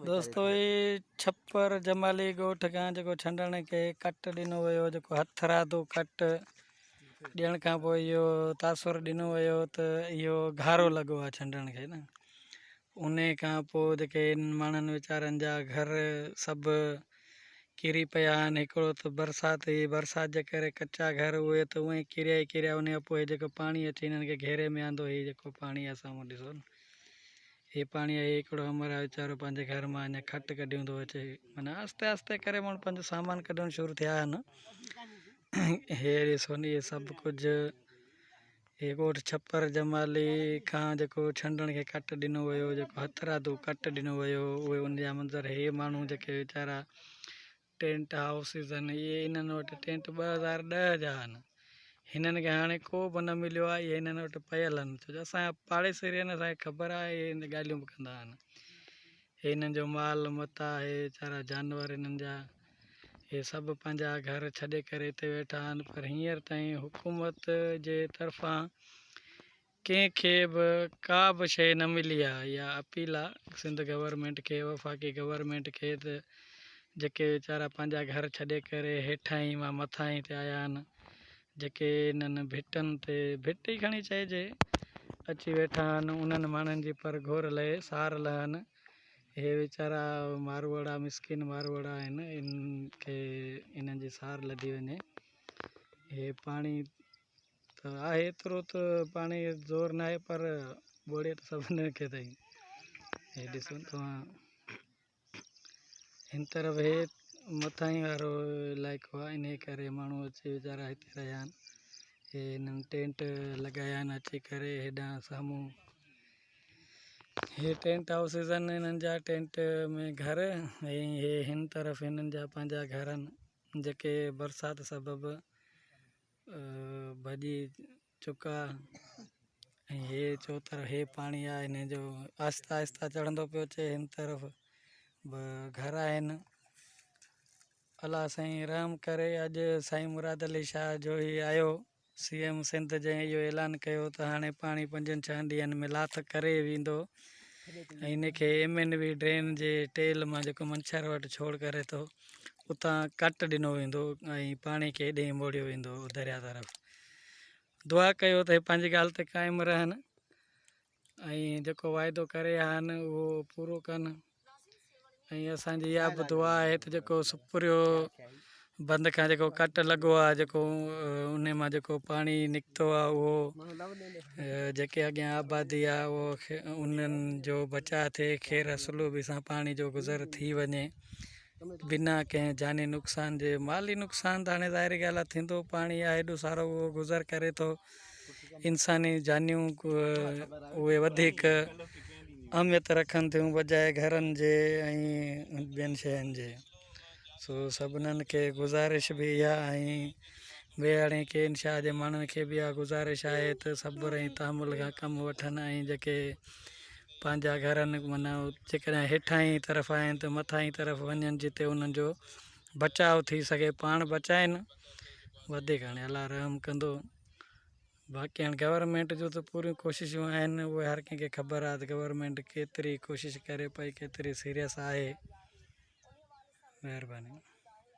دوستو هي ڇپر جمالي ڳوٺ کان جيڪو ڇنڊڻ کي ڪٽ ڏنو ويو جيڪو هٿرادو ڪٽ ڏيڻ کان پوء اهو تاثر ڏنو ويو ته اهو گهارو لڳو آهي ڇنڊڻ کي نه ان کان پوء جيڪي انهن ماڻهن ويچارن جا گهر سڀ ڪري پيا آهن هڪڙو ته برسات هئي برسات جي ڪري ڪچا گهر اهي ته اونئي ڪريا ئي ڪريا ان کان پوء جيڪو پاڻي اچي انهن کي گهيري ۾ آندو هي جيڪو پاڻي آهي سامهون ڏسو نه هي پاڻي آهي هڪڙو همراهه ويچارو پنهنجي گهر مان اڃا کٽ ڪڍيون ٿو اچي معنيٰ آهستي آهستي ڪري ماڻهو پنهنجو سامان ڪڍڻ شروع ٿيا آهن هي ڏسو ني هي سڀ ڪجهه هي ڳوٺ ڇپر جمالي کان جيڪو ڇنڊڻ کي ڪٽ ڏنو ويو جيڪو هٿرادو ڪٽ ڏنو ويو اهي ان جا منظر هي ماڻهو جيڪي ويچارا ٽينٽ هائوسز آهن اهي انهن وٽ ٽينٽ 2010 جا آهن هنن کي هاڻي ڪو به نه مليو آهي اهي هنن وٽ پيل آهن ڇو جو اسان جا پاڙيسري آهن اسان کي خبر آهي اهي هن ڳالهيون به ڪندا آهن هي هنن جو مال متاع هي ويچارا جانور هنن جا هي سڀ پنهنجا گهر ڇڏي ڪري هتي ويٺا آهن پر هينئر تائين حڪومت جي طرفان ڪنهن کي به ڪا به شيء نه ملي آهي اها اپيل آهي سنڌ گورنمينٽ کي وفاقي گورنمينٽ کي ته جيڪي ويچارا پنهنجا گهر ڇڏي ڪري هيٺاهين مان مٿاهين تي آيا آهن جيڪي انهن ڀٽن تي ڀٽ ئي کڻي چئجي اچي ويٺا آهن انهن ماڻهن جي پرگهور لهي سار لهن اهي ويچارا ماروئڙا مسڪين ماروئڙا آهن انهن کي انهن جي سار لڌي وڃي هي پاڻي ته آهي ايترو ته پاڻي زور ناهي پر ٻوڙي ته سڀني کي اٿئي هي ڏسو توهان هن طرف هي مٿاهين وارو علائقو آهي انهي ڪري ماڻهو اچي ويچارا هتي رهيا آهن هي هنن ٽينٽ لڳايا آهن اچي ڪري هيڏانهن سامهون هي ٽينٽ هائوسز آهن هنن جا ٽينٽ ۾ گهر ۽ هي هن طرف هنن جا پنهنجا گهر آهن جيڪي برسات سبب ڀڄي چڪا ۽ هي چوطرف هي پاڻي آهي هن جو آهستي آهستي چڙهندو پيو اچي هن طرف به گهر آهن الله سائين رحم ڪري اڄ سائين مراد علي شاهه جو هي آيو سي ايم سنڌ جنهن اهو اعلان ڪيو ته هاڻي پاڻي پنجن ڇهن ڏينهن ۾ لاٿ ڪري ويندو ۽ ان کي ايم اين وي ڊرين جي ٽيل مان جيڪو منڇر وٽ ڇوڙ ڪري ٿو اتان ڪٽ ڏنو ويندو ۽ پاڻي کي هيڏي موڙيو ويندو دريا طرف. دعا ڪيو ته هي پنهنجي ڳالهه تي قائم رهن ۽ جيڪو واعدو ڪري آيا آهن اهو پورو ڪن ۽ اسان جي اها به دعا آهي ته جيڪو سپريو بند کان جيڪو ڪٽ لڳو آهي جيڪو ان مان جيڪو پاڻي نڪتو آهي اهو جيڪي اڳيان آبادي آهي اهو انهن جو بچاء ٿئي خير سلوبي سان پاڻي جو گذر ٿي وڃي بنا ڪنهن جاني نقصان جي مالي نقصان ته هاڻي ظاهري ڳالهه آهي ٿيندو پاڻي آهي ايڏو سارو اهو گذر ڪري ٿو انساني جانيون اهي وڌيڪ اهميت رکن ٿيون بجاء گهرن جي ۽ ٻين شين جي سو سڀنن کي گذارش به اها ۽ ويهاڻي ڪين شاهه جي ماڻهن کي به اها گذارش آهي ته صبر ۽ تحمل کان ڪم وٺن ۽ جيڪي پنهنجا گهر آهن معنيٰ جيڪڏهن هيٺاهين طرف آهن ته مٿاهين طرف وڃن جتي انهن جو بچاء ٿي سگهي پاڻ بچائن وڌيڪ هاڻي الله رحم ڪندو باقي هاڻي گورنمينٽ جون ته پوريون ڪوششون آهن اهي هر ڪنهن کي خبر آهي ته گورنمينٽ ڪيتري ڪوشش ڪري پئي ڪيتري سيريس آهي مهرباني.